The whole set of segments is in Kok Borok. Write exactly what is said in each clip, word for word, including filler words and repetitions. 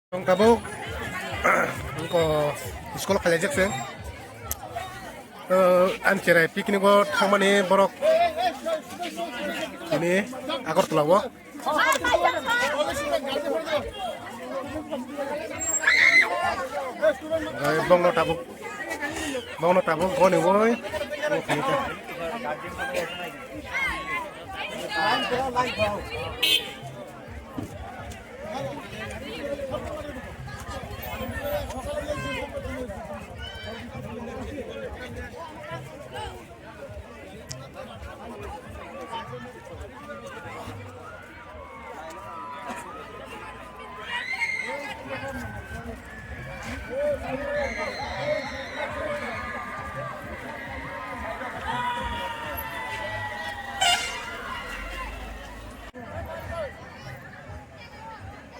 Ang tabuk, angko school khalaijak se. Eh, ang cherai picnic o thangmani borok ini Agartala o. Eh, bongno tabuk, bongno tabuk goni woi.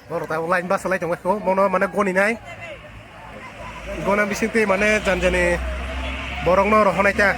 Borok tabuk line bus salai tongbaikho, bono mane goninai. Gona bisingtwi mane janjani borokno rohornai ta.